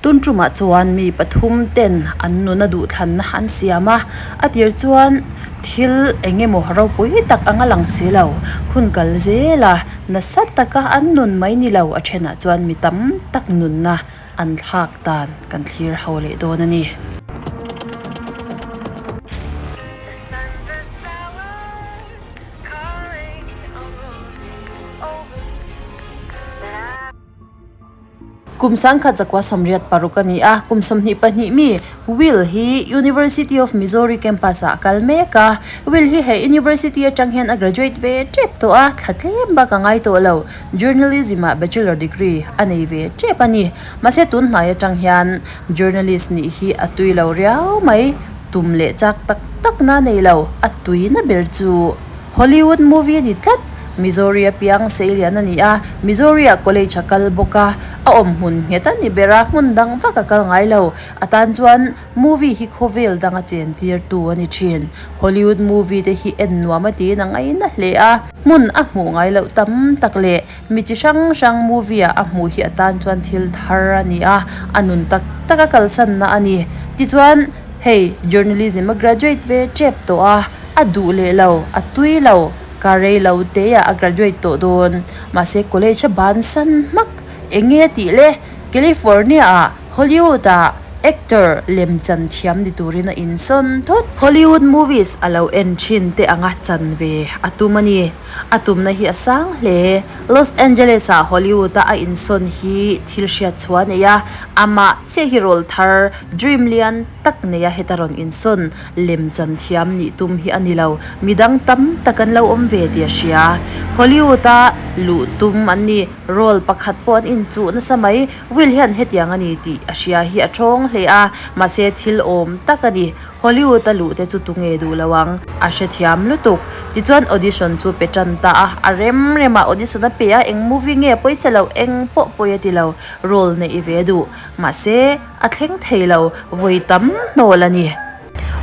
Tun tumah chuan mi pathum ten an nuna duhthlanna an siam a, a tir chuan thil eng emaw ropui tak anga lang si lo. Hun kal zel a, nasa taka an nun mai ni lo a thenah chuan mi tam tak nunna an thlak dan kan thlir ho leh dawn a ni. Kum sangkhat zakua 86 a ni a, kum 22 mi Will hi University of Missouri campus ah a kal mek a. Will hi he university atang hian a graduate ve tep tawh a, thla tlem bak a ngai tawh lo. Journalism ah bachelor degree a nei ve tep a ni. Mahse tun hnai atang hian journalist nih hi a tui lo riau mai. Tum leh chak tak tak na nei lo, a tuina ber chu Hollywood movie a ni tlat. Missouri a piang seilian a ni a, Missouri ah college a kal bawk a, a awm hmun nghet a ni ber a, hmun dang vak a kal ngai lo. A tan chuan movie hi khawvel danga chen tir tu a ni thin. Hollywood movie te hi en nuam a tiin a ngaina hle a, hmun a hmuh ngai loh tam tak leh mi chi hrang hrang movie ah a hmuh hi a tan chuan thil thar a ni a, a nun tak tak a kalsanna a ni. Tichuan hei journalism a graduate ve tep tawh a. A duh leh lo, a tui lo, ka rei lo te ah a graduate tawh dawn. Mahse college a bansan hmak. Eng nge tih le? California ah Hollywood ah actor lem chan thiam ni turin a insawn thut. Hollywood movies a lo en thin te anga chan ve a tum a ni. A tumna hi a sang hle. Los Angeles ah Hollywood a a insawn hi thil hriat chhuah a nei a, amah chiah hi rawl thar dream lian tak nei a heta rawn insawn. Lem chan thiam nih tum hi a ni lo, midang tam tak an lo awm ve tih a hria. Hollywood-a luh tum an ni, role pakhat pawh an inchuh nasa mai. Will hian hetiang a ni tih a hria hi a thawng hle a, mahse thil awm tak a ni. Hollywood-a luh te chu tunge duh lo ang? A hrethiam lutuk. Tichuan audition chu pe tan ta a, a rem rem a, audition a pe a, eng movie nge pawisa lo, eng pawh pawi a ti lo, role neih ve duh. Mahse. A thleng thei lo, vawi tam hnawl a ni.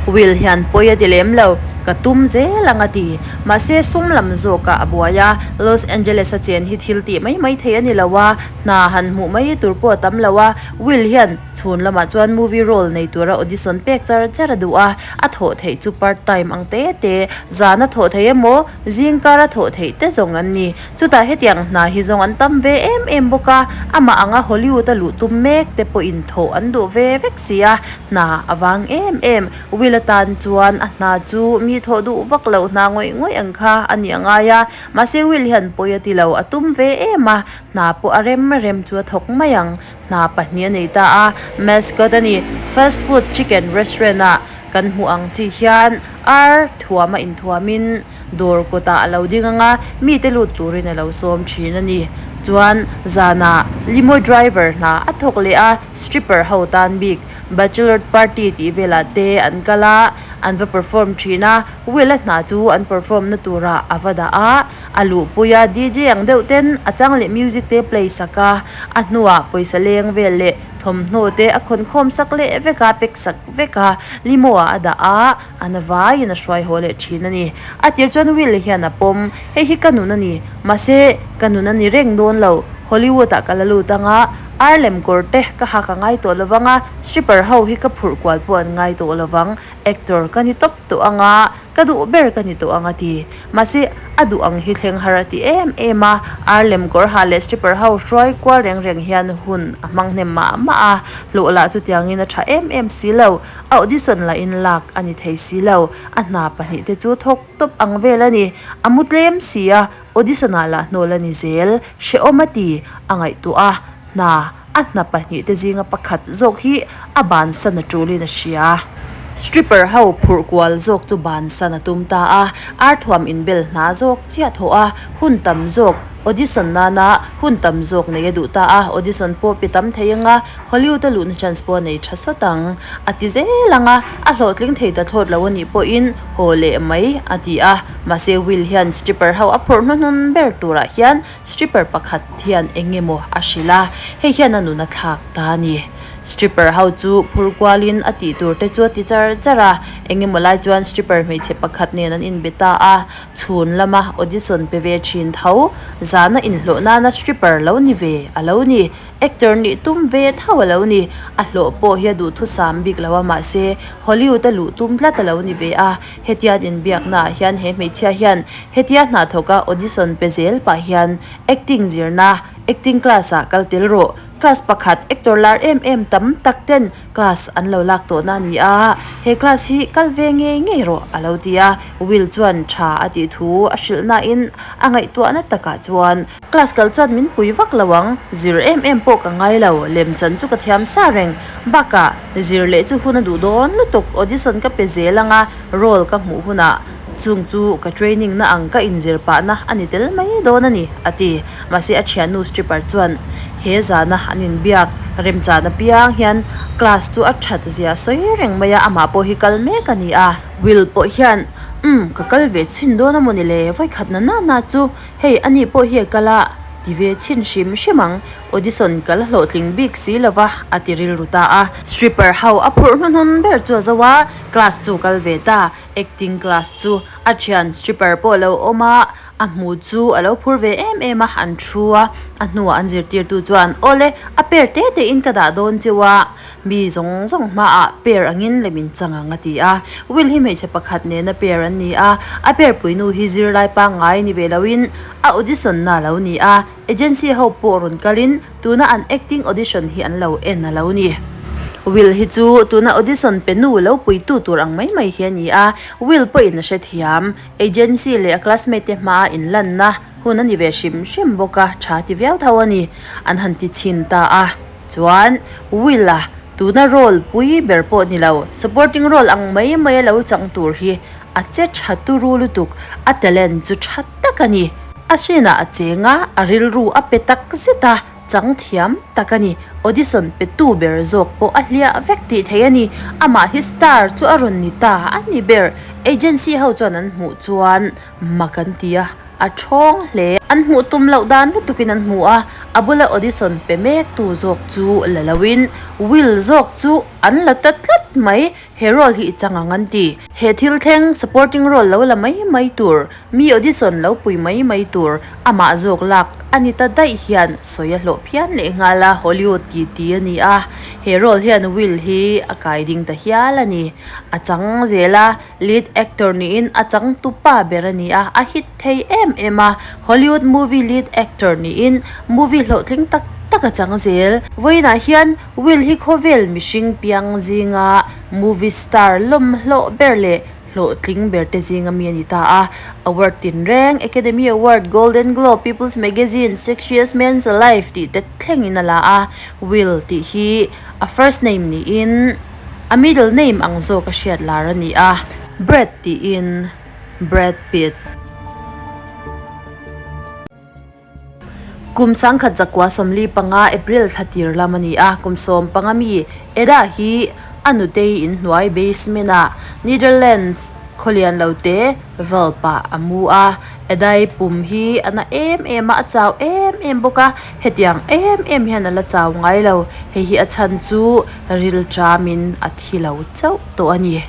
Will hian pawi a ti lem lo, ka tum zel ang a ti. Mahse sum lam zawkah a buai a, Los Angeles a chen hi thil tih mai mai thei a ni lo a, hna han hmuh mai tur pawh a tam lo a. Will hian chhun lamah chuan movie role nei tura audition pek char char a duh a, a thawh theih chu part time ang te te, zan a thawh thei emaw, zingkar a thawh theih te zawng an ni. Chutah hetiang hna hi zawng an tam ve em em bawk a, amah anga Hollywood a luh tum mek te pawhin thawh an duh ve vek si a, hna a vang em em. Will atan chuan a hna chu mi thawh duh vak loh hna ngawih ngawih ang kha a nih a ngai a, mahse Will hian pawi a ti lo, a tum ve em a, hna pawh a rem rem chu a thawk mai ang. Hna pahnih a nei ta a, mascot a ni. Fast food chicken restaurant ah kan hmuh ang chi hian ar thuam a inthuamin, Dawr kawtah a lo ding ang a, mite lut turin a lo sawm thin a ni. Chuan zanah limo driver hna a thawk leh a, stripper ho tan bik bachelorette party tih velah te an kal a, an va perform thin a, Will-a hna chu an perform na turah a va dah a, a luhpui a, DJ ang deuh ten a chang leh music te play sak a, a hnuah pawisa leng vel leh thawmhnaw te a khawn khawm sak leh vek a, pack sak vek a, limo ah a dah a. A na vaiin a hruai haw leh thin a ni. A tir chuan Will hian a pawm, Hei hi ka nun a ni. Mahse, ka nun a ni reng dawn lo. Hollywood ah ka la lut ang a, ar lem kawr te ka hak a ngai tawh lo vang a, stripper ho hi ka phurh kual pawh an ngai tawh lo vang. Actor ka ni tawp tawh ang a, ka duh ber ka ni tawh ang a ti. Mahse, a duh ang hi thleng har a ti em em a, ar lem kawr ha leh stripper ho hruai kual reng reng hian hun a hmang hnem mah mah a, hlawh lah chutiangin a tha em em si lo. A audition lah in lak a ni thei si lo, a hna pahnih te chu thawk tawp ang vel a ni. A mu tlem si a, audition ah lah hnawl a ni zel, hrehawm a ti, a ngaihtuah a, hna a hna pahnih te zinga pakhat zawk hi a bansan a tulin a hria. Stripper ho phurh kual zawk chu bansan a tum ta a, arthuam inbel hna zawk chiah thawh a, hun tam zawk audition nana hun tam zawk nei a duh ta a, audition pawh pe tam thei anga Hollywood a luhna chance pawh a nei tha sawt ang, a ti zel ang a, a hlawhtling thei ta thlawt lo a nih pawhin haw leh mai a ti a. Mahse Will hian stripper ho a phurh hnuhnun ber turah hian stripper pakhat hian eng emaw a hrilh a, hei hian a nun a thlak ta a ni. Stripper ho chu phur kualin a tih tur te chu a ti char char a, engemaw lai chuan stripper hmeichhe pakhat nen an inbe ta a, chhun lama audition pe ve thin tho, zana inhlawh nana stripper lo ni ve a lo ni, actor nih tum ve tho a lo ni, a hlawh pawh hi a duhthusam bik lo a mahse Hollywood a luh tum tlat a lo ni ve a, hetian inbiakna ah hian he hmeichhia hian hetia hnathawka audition pe zel pah hian acting zirna acting class ah kal tel rawh. Class pakhat actor lar em em tam tak ten class an lo lak tawhna a ni a, he class hi kal ve ngei ngei rawh a lo ti a, Will chuan tha a tih thu a hrilh nain a ngaihtuahna takah chuan class kal chuan min pui vak lo ang, zir em em pawh ka ngai lo, lemchan chu ka thiam sa reng, bakah zir leh chu hun a duh dawn lutuk, audition ka pe zel anga role ka hmuh hunah chung chu ka training na ang ka inzir pahna a ni tel mai dawn a ni a ti. Mahse a thiannu stripper chuan he zana an inbiak remchan apiang hian class chu a that zia sawi reng mai a, amah pawh hi kal mek a ni a. Will pawh hian umm ka kal ve chhin dawn a mawni le vawikhat na na na chu hei ani pawh hi a kal a ti ve chhin hrim hrim ang audition ka la hlawhtling bik si lova a ti rilru ta a. Stripper ho a phurh hnuhnun ber chu a zo a, class chu kal ve ta, acting class chu a thian stripper pawh a lo awm a, A hmu chu a lo phur ve em em a, an thu a, a hnuah an zirtirtu chuan, Awle, a pair te tein ka dah dawn cheu a, mi zawng zawng hmaah pair angin lem in chang ang a ti a. Will hi hmeichhe pakhat nena pair an ni a, a pair puinu hi zirlai pangngai ni ve loin a audition na lo ni a, agency ho pawh rawn kalin tuna an acting audition hi an lo en a lo ni. Will hi chu tuna audition pe nu lo puitu tur ang mai mai hi a ni a, Will pawhin a hrethiam. Agency leh a classmate te hmaa inlanna hun a ni ve hrim hrim bawk a, tha ti viau tho a ni, an han ti chhin ta a. Chuan Will-a tuna role pui ber pawh ni lo, supporting role ang mai mai a lo chang tur hi a che tha turu lutuk, a talent chu tha tak a ni. A hrinah a cheng a, a rilru a pe tak zet a. Chang thiam tak a ni. Audition petu ber zawk pawh a hliah vek tih theih a ni. Amah hi star chu a rawn ni ta a ni ber. Agency ho chuan an hmuh chuan mak an ti a, a thawng hle. An hmuh tum loh dan lutukin an hmu a, a bula audition pe mek tu zawk chu la loin Will zawk chu an la ta tlat mai. He role hi i chang ang an ti. He thil thleng supporting role lo la mai mai tur, mi audition lo pui mai mai tur, amah zawk lak a ni ta daih hian sawi a hlawh phian leh nghal a, Hollywood ti ti a ni a, he role hian Will hi a kai ding ta hial a ni. A chang zel a, lead actor niin a changtu pa ber a ni a, a hit thei em em a, Hollywood movie lead actor niin movie hlawhtling tak tak a chang zel. Vawiinah hian Will hi khawvel mihring piang zinga movie star lawm hlawh ber leh hlawhtling ber te zinga mi a ni ta a. Award tinreng, Academy Award, Golden Globe, People's Magazine, Sexiest Man's Alive tih te thlengin a la a. Will tih hi a first name niin a middle name ang zawk a hriat lar a ni a, Brad tiin Brad Pitt. Kum sangkhat zakua 45 April thla tir lam a ni a, kum 15 mi Eda hi a nutei inhnuai basement ah Netherlands khawlian lo te Velp ah a mu a. Edai pum hi a na em em a, a chau em em bawk a, hetiang em em hian a la chau ngai lo. Hei hi a chhan chu rilṭamin a thi lo chauh tawh a ni.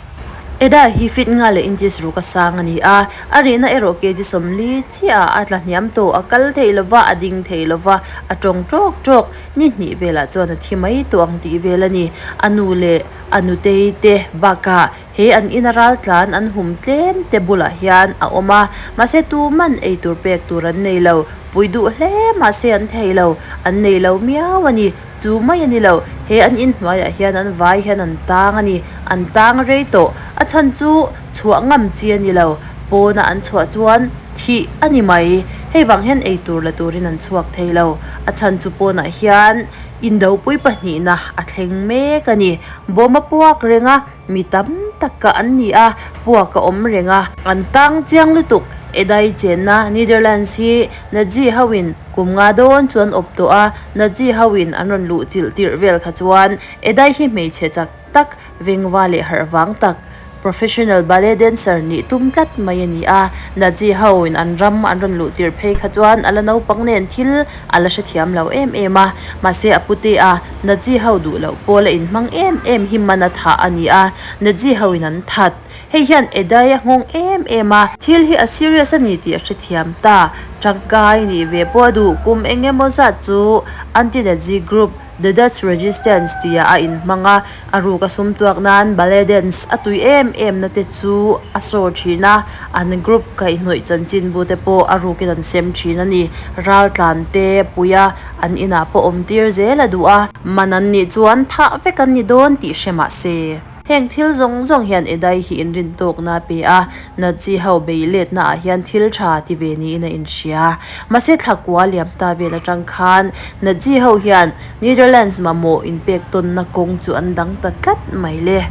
Eda hi feet nga leh inches ruk a sang a ni a, a rihna erawh kg 40 chiah ah a tla hniam tawh, a kal thei lova, a ding thei lova, a tawng tawk tawk, ni hnih velah chuan a thi mai tawh ang tih vel a ni. A nu leh a nutei te bakah he an ina ral tlan an hum tlem te bulah hian a awm a, mahse tuman ei tur pek tur an nei lo, pui duh hle mahse an thei lo, an nei lo miau a ni. Chu mai a ni lo, he an inhnuaiah hian an vai hian an tang a ni, an tang rei tawh. A chhan chu chhuah ngam chi a ni lo, pawna an chhuah chuan thih a ni mai. Hei vang hian ei tur la turin an chhuak thei lo. A chhan chu pawnah hian indopui pahnihna a thleng mek a ni. Bawm a puak reng a, Mi tam tak ka an ni a, puak a awm reng a. An tang chiang lutuk. Edai chenna Netherlands hi Nazi hoin kum nga dawn chu an awp tawh a, Nazi hoin an rawn luh chilh tirh vel kha chuan Edai hi hmeichhe chak tak, vengva leh harh vang tak. Professional ballet dancer nih tum tlat mai a ni a. Nazi ho in an ram an rawn luh tir phei kha chuan a la naupang nen thil a la hrethiam lo em em a. Mahse a pute a Nazi ho duh loh pawl a inhmang em em hi man a thah a ni a, Nazi ho in an that. Hei hian Edai a nghawng em em a. Thil hi a serious a ni tih a hrethiam ta. Tangkai nih ve pawh a duh kum eng emaw zat chu Anti-Nazi group The Dutch Resistance tih ah a inhmang a, a ruk a sum tuak nan ballet dance a tui em em na te chu a sawr thin a, an group kaihhnawih chanchinbu te pawh a rukin an sem thin a ni. Raltlan te puia an inah pawh awm tir zel a duh a. Man an nih chuan thah vek an ni dawn tih hre mah se. Heng thil zawng zawng hian Edai hi inrintawkna a pe a, Nazi ho bei letna ah hian thil tha ti ve niin a inhria. Mahse thlakua liam ta vel atang khan Nazi ho hian Netherlands mamawh inpek tawnna kawng chu an dang ta tlat mai le.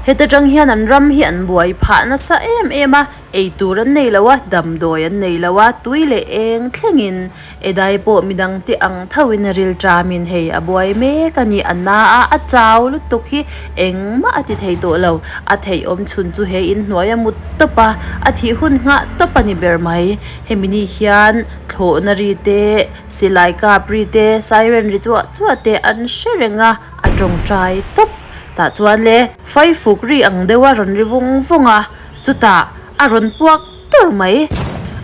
Heta tang hian an ram hi an buai phah nasa em em a, ei tur an nei lo a, damdawi an nei lo a, tui leh eng thlengin Edai pawh midangte ang thoin a ril ṭamin hei a buai mek a ni. A na a, a chau lutuk hi engmah a ti thei tawh lo. A theih awm chhun chu he inhnuai a mut tawp a, a thih hun nghah tawp a ni ber mai. Hemi ni hian thlawhna ri te, silai kap ri te, siren ri chuah chuah te an hre reng a, a tawngtai tawp. Tah chuan le faifuk ri ang deuh a rawn ri vung vung a, chutah a rawn puak tur mai.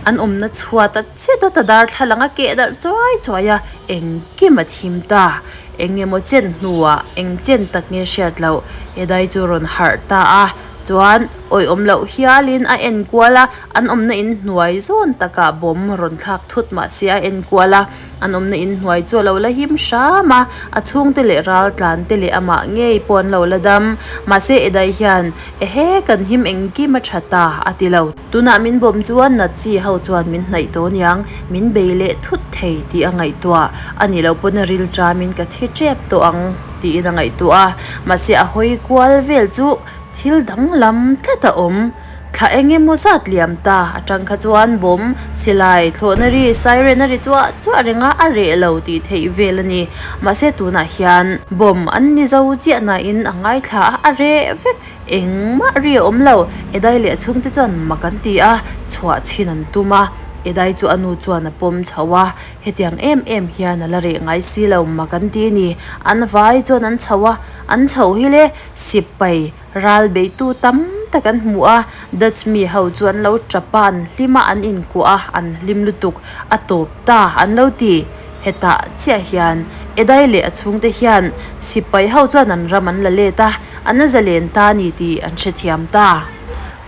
An awmna chhuat a che dawt a darthlalang a keh darh chuai chuai a, engkim a thim ta. Eng emaw chen hnuah eng chen tak nge hriat loh Edai chu rawn harh ta a, chuan awih awm loh hialin a en kual a, an awmna in hnuai zawn takah bawm rawn thlak thut mahse a en kual a, an awmna in hnuai chu a lo la him hram a, a chhungte leh raltlan te leh amah ngei pawh an lo la dam. Mahse Edai hian Ehe, kan him engkim a tha ta, a ti lo. Tunah min bawm chuan Nazi ho chuan min hnaih tawh niang, min bei leh thut thei tih a ngaihtuah. A nih loh pawn a ril ṭamin ka thi ṭep tawh ang tiin a ngaihtuah a. Mahse a hawi kual vel chu thil danglam tlat a awm. Thla eng emaw zat liam ta atang kha chuan bawm, silai, thlawhna ri, siren a ri chuah chuah reng a, a reh lo tih theih vel a ni. Mahse tunah hian bawm an ni zo chiah nain a ngaithla a, a reh vek. Engmah ri a awm lo. Edai leh a chhungte chuan mak an ti a, chhuah chhin an tum a. Edai chu a nu chuan a pawm chho a, hetiang em em hian a la reh ngai si lo mak an ti a ni. An vai chuan an chho a, an chho hi le sipai Ral beitu tam tak an hmu a, Dutch mi ho chu an lo tap a, an hlim a, an inkuah a, an hlim lutuk a tawp ta an lo ti. Hetah chiah hian Edai leh a chhungte hian sipai ho chuan an ram an la let a, an zalen ta ni tih an hrethiam ta.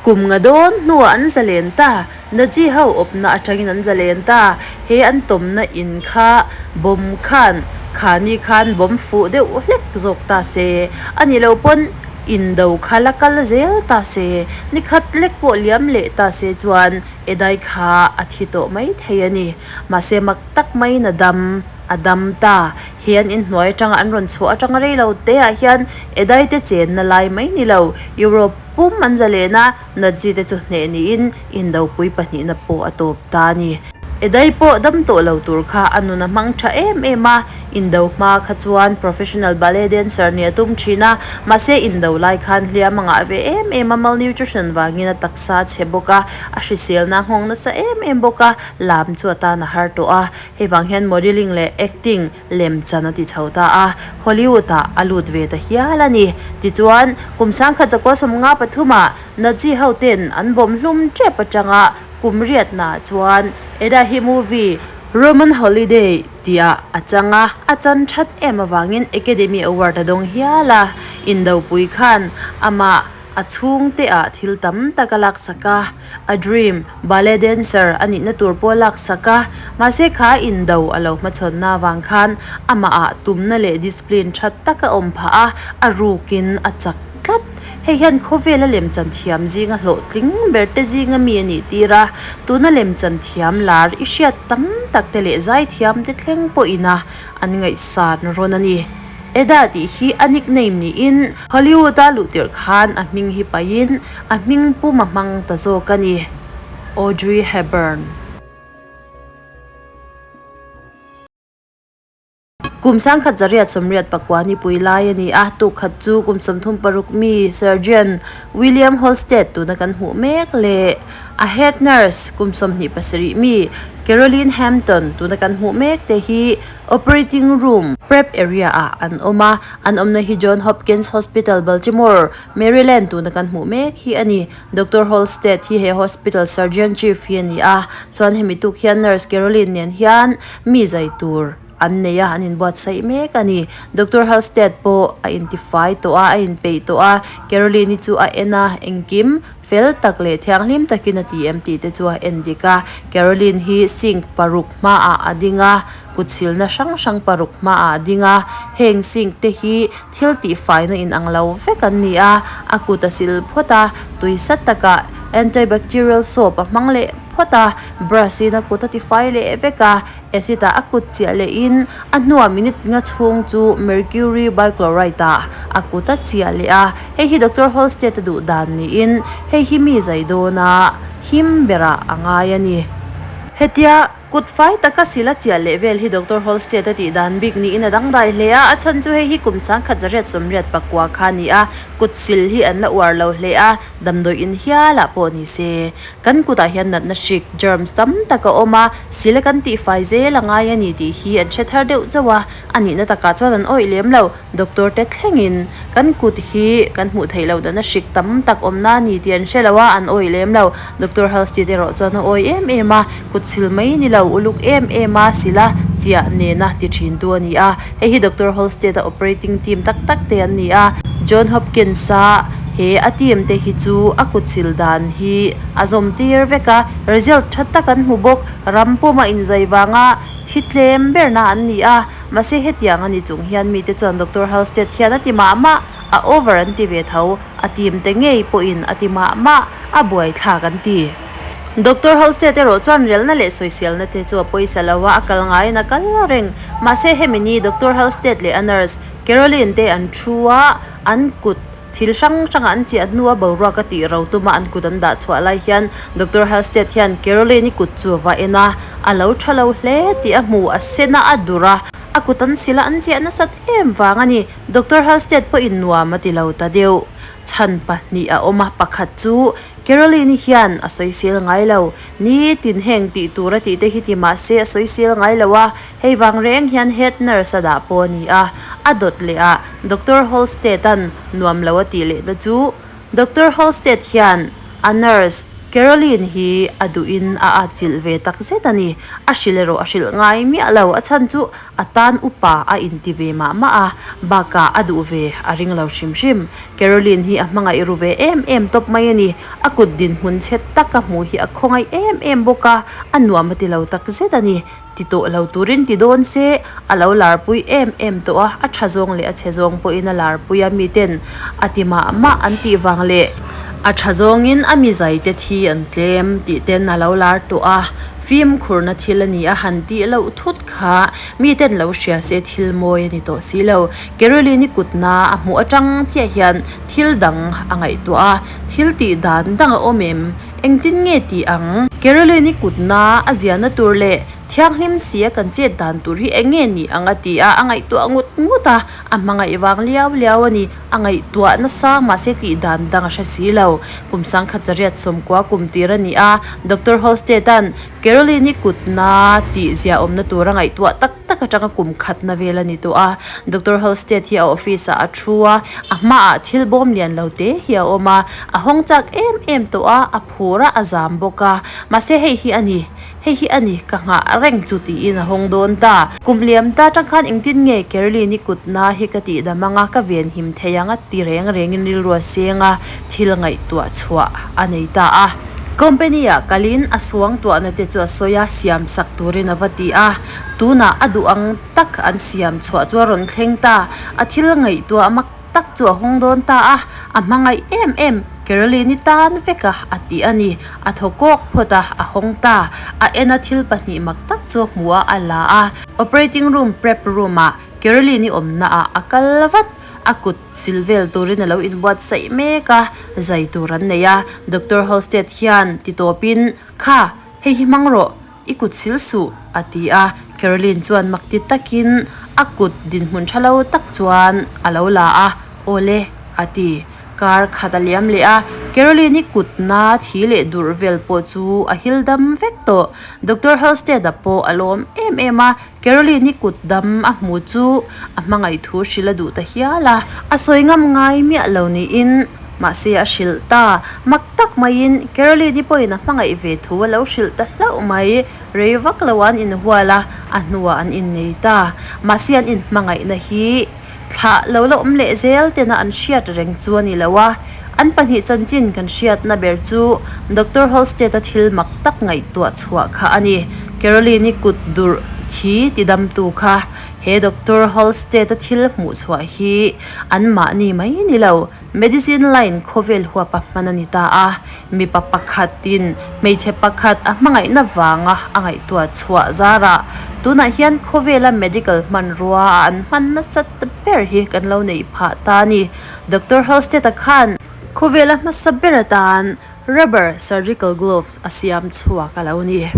Kum nga dawn hnuah an zalen ta, Nazi ho awpna atangin an zalen ta. He an tawmna in kha bomb khan khani khan bomb fuh deuh hlek zawk ta se, a nih loh pawn indo kha la kal zel ta se, ni khat lek pawh liam leh ta se chuan Edai kha a thi tawh mai thei a ni. Mahse mak tak maiin a dam a dam ta. He an inhnuai atanga an rawn chhuah atanga rei lo te ah hian Edai te chenna lai mai ni lo, Europe pum an zalen a, Nazi te chu hneh niin indopui pahnihna pawh a tawp ta a ni. Edai pawh dam tawh lo tur kha a nun a hmang tha em em a, indo hma kha chuan professional ballet dancer nih a tum thin a, mahse indo lai khan hliam a ngah ve em em a, malnutrition vangin a taksa a chhe bawk a, a hriselna a nghawng nasa em em bawk a, lam chu a tan a har tawh a, hei vang hian modelling leh acting Lemchan a ti chho ta a, Hollywood ah a lut ve ta hial a ni. Tichuan, kum 1953 ah Nazi ho ten an bawm hlum tep atanga kum riatna ah chuan Eda hi movie Roman Holiday tih ah a chang a, a chan that em avangin Academy Award a dawng hial a. Indopui khan amah A chhungte ah thil tam tak a laksak a, a dream, ballet dancer a nihna tur pawh a laksak a, mahse kha indo a lo hmachhawnna avang khan amah ah tumna leh discipline tha tak a awm phah a, a rukin a chak tlat. Hei hian khawvela lemchan thiam zinga hlawhtling ber te zinga mi a nih tir a, tuna lemchan thiam lar i hriat tam tak te leh zaithiam te thleng pawhin a an ngaihsan rawn a ni. Eda tih hi a nickname niin Hollywood-a luh tirh khan a hming hi paihin a hming pum a hmang ta zawk a ni. Audrey Hepburn. Kum. Kum 1984 nipui lai a ni a, tuk khat chu kum 36 mi Surgeon William Halsted tuna kan hmuh mek leh a head nurse kum 27 mi Caroline Hampton tuna kan hmuh mek te hi operating room prep area ah an awm a, an awmna hi John Hopkins Hospital, Baltimore, Maryland tuna kan hmuh mek hi a ni. Doctor Halsted hi he hospital surgeon chief hi a ni a, chuan hemi tuk hian nurse Caroline nen hian mi zai tur an nei a, an inbuatsaih mek a ni. Doctor Halsted pawh a intifai tawh a, a inpeih tawh a, Caroline-i chu a en a, engkim fel tak leh thianghlim takin a ti em tih te chu a en dik a. Caroline hi sink paruk hmaah a ding a, kut silna hrang hrang paruk hmaah a ding a, heng sink te hi thil tihfaina inang lo vek an ni a, a kut a sil phawt a, tui sat takah antibacterial soap a hmang leh phawt a, brush in a kut a tifai leh vek a, acid ah a kut chiah leh in a hnuah minute nga chhung chu mercury bichloride ah a kut a chiah leh a, hei hi Doctor Halsted a duh dan niin hei hi mi zai dawna him berah a ngai a ni. Hetia. Kut fai taka sil a chiah leh vel hi Doctor Holstead a tih dan bik niin a dangdai hle a, a chhan chu hei hi kum 1989 kha a ni a, kut sil hi an la uar lo hle a, damdawi in hialah pawh ni se. Kan kutah hian natna hrik, germs, tam tak a awm a, sil a kan tih fai zel a ngai a ni tih hi an hre thar deuh chauh a, a nihna takah chuan an awih lem lo. Doctor te thlengin kan kut hi kan hmuh theih loh dana hrik tam tak awmna a ni tih an hre lo a, an awih lem lo. Doctor Halstead erawh chuan a awih em em a, kut sil mai ni lo, uluk em em a, sil a, chiah nena ti thin tu a ni a. Hei hi Doctor Halstead a operating team tak tak te an ni a. John Hopkins a he a team te hi chu a kut sil dan hi a zawm tir vek a, result tha tak an hmu bawk. Ram puma inzai vanga thi tlem berna an ni a. Mahse hetiang a ni chung hian mite chuan Doctor Halsted hian a ti mah mah, a over an ti ve tho, a team te ngei pawhin a ti mah mah, a buaithlak an ti. Doctor Halsted erawh chuan relna leh sawiselna te chu a pawisa lo a, a kal ngaiin a kal reng. Mahse hemi ni Doctor Halsted leh a nurse Caroline te an thu a, an kut Thil hrang hranga an chiah hnua boruak a tih ro tuma an kut an dah chhuah lai hian Doctor Halsted hian Caroline-i kut chu a va en a, a lo tha lo hle tih a hmu, a sen a, a dur a, a kut an sil a, an chiah nasat em vang a ni. Doctor Halsted pawhin nuam a ti lo ta deuh. Chhan pahnih a awm a, pakhat chu Caroline-i hian a sawisel ngai lo. Nitin heng tih tur a tih te hi ti mah se a sawisel ngai lo a, Hei vang reng hian head nurse a dah pawh a ni a, a dawt leh a, Doctor Holstead-a'n nuam lo a tih leh na chu Doctor Holstead hian a nurse Caroline hi a duhin a atchilh ve tak zet a ni. A hrilh erawh a hrilh ngai miah lo, a chhan chu a tan upa a inti ve mah mah a, bakah a duh ve a ring lo hrim hrim. Caroline hi a hmangaih ru ve em em tawp mai a ni. A kut dinhmun chhe taka hmuh hi a khawngaih em em bawk a, a nuam a ti lo tak zet a ni. Ti tawh lo turin ti dawn se, a lo larpui em em tawh a, a tha zawng leh a chhe zawng pawhin a larpui a, miten a ti mah mah an tih vang leh a tha zawngin a mi zai te thi an tlem tih ten a lo lar tawh a, fimkhurna thil a ni a han tih loh thut kha miten lo hria se thil mawi a ni tawh si lo. Caroline-i kutna a hmuh atang chiah hian thil dang a ngaihtuah a, thil tih dan dang a awm em? Engtin nge tih ang? Caroline-i kutna a ziahna tur leh thianghlim sia kan chet dan tur hi eng nge ni ang a ti a, a ngaihtuah ngut ngut a, a hmangaih vang liau liau a ni. A ngaihtuah nasa mahse tih dan dang a hre si lo. Kum 1990 kum tir a ni a, Doctor Holstead-a'n Caroline-i kutna tih ziahawmna tur a ngaihtuah tak tak atanga kum khatna vel a ni tawh a. Doctor Halsted hi a office ah a thu a, a hmaah thil bawm lian lo te hi a awm a, a hawng chak em em tawh a, a phur a, a zam bawk a. Mahse hei hi a ni, hei hi a ni, ka nghah reng chu tiin a hawng dawn ta. Kum liam ta atang khan engtin nge Caroline-i kutna hi ka tih dam anga ka venhim thei ang a ti reng rengin rilru a seng a, thil ngaihtuah chhuah a nei ta a. Company ah kalin a suangtuahna te chu a sawi a, siam sak turin a va ti a. Tunah a duh ang tak an siam chhuah chu a rawn thleng ta. A thil ngaihtuah mak tak chu a hawng dawn ta a, a hmangaih em em Caroline-i tan vek a, a ti a ni. A thaw kawk phawt a, a hawng ta. A en a thil pahnih mak tak chu a hmu a, a la a. Operating room prep room ah Caroline-i awmna ah a kal vat. A kut sil vel turin a lo inbuatsaih mek a, zai tur an nei a. Doctor Holstead hian ti tawpin, Kha, hei hi hmang rawh, i kut sil suh, a ti a. Caroline chuan mak ti takin a. A kut dinhmun tha lo tak chuan a lo la a, Awle, a ti. Kar khat a liam leh a, Caroline-i kutna thi leh durh vel pawh chu a hil dam vek tawh. Doctor Halstead-a pawh a lawm em em a, Caroline-i kut dam a hmu chu a hmangaih thu hrilh a duh ta hial a. A sawi ngam ngai miah lo niin mahse a hrilh ta. Mak tak maiin Caroline-i pawhin a hmangaih ve thu a lo hrilh ta hlauh mai. Rei vak lo an inhual a, a hnuah an innei ta. Mahse an inhmangaihna hi thlah lo la awm leh zel tena an hriat reng chu a ni lo a. An pahnih chanchin kan hriatna ber chu Doctor Holstead-a thil mak tak ngaihtuah chhuah kha a ni. Caroline-i kut durh thi tidamtu kha he Doctor Holstead-a thil hmuh chhuah hi anmahni mai ni lo. Medicine line khawvel huapa hman a ni ta a, mipa pakhatin hmeichhe pakhat a hmangaihna vanga a ngaihtuah chhuah zarah tunah hian khawvela medical hmanrua a an hman nasa ta ber hi kan lo neih phah ta a ni. Doctor Halstead-a khan khawvela hmasa ber atan rubber surgical gloves a siam chhuak a lo ni.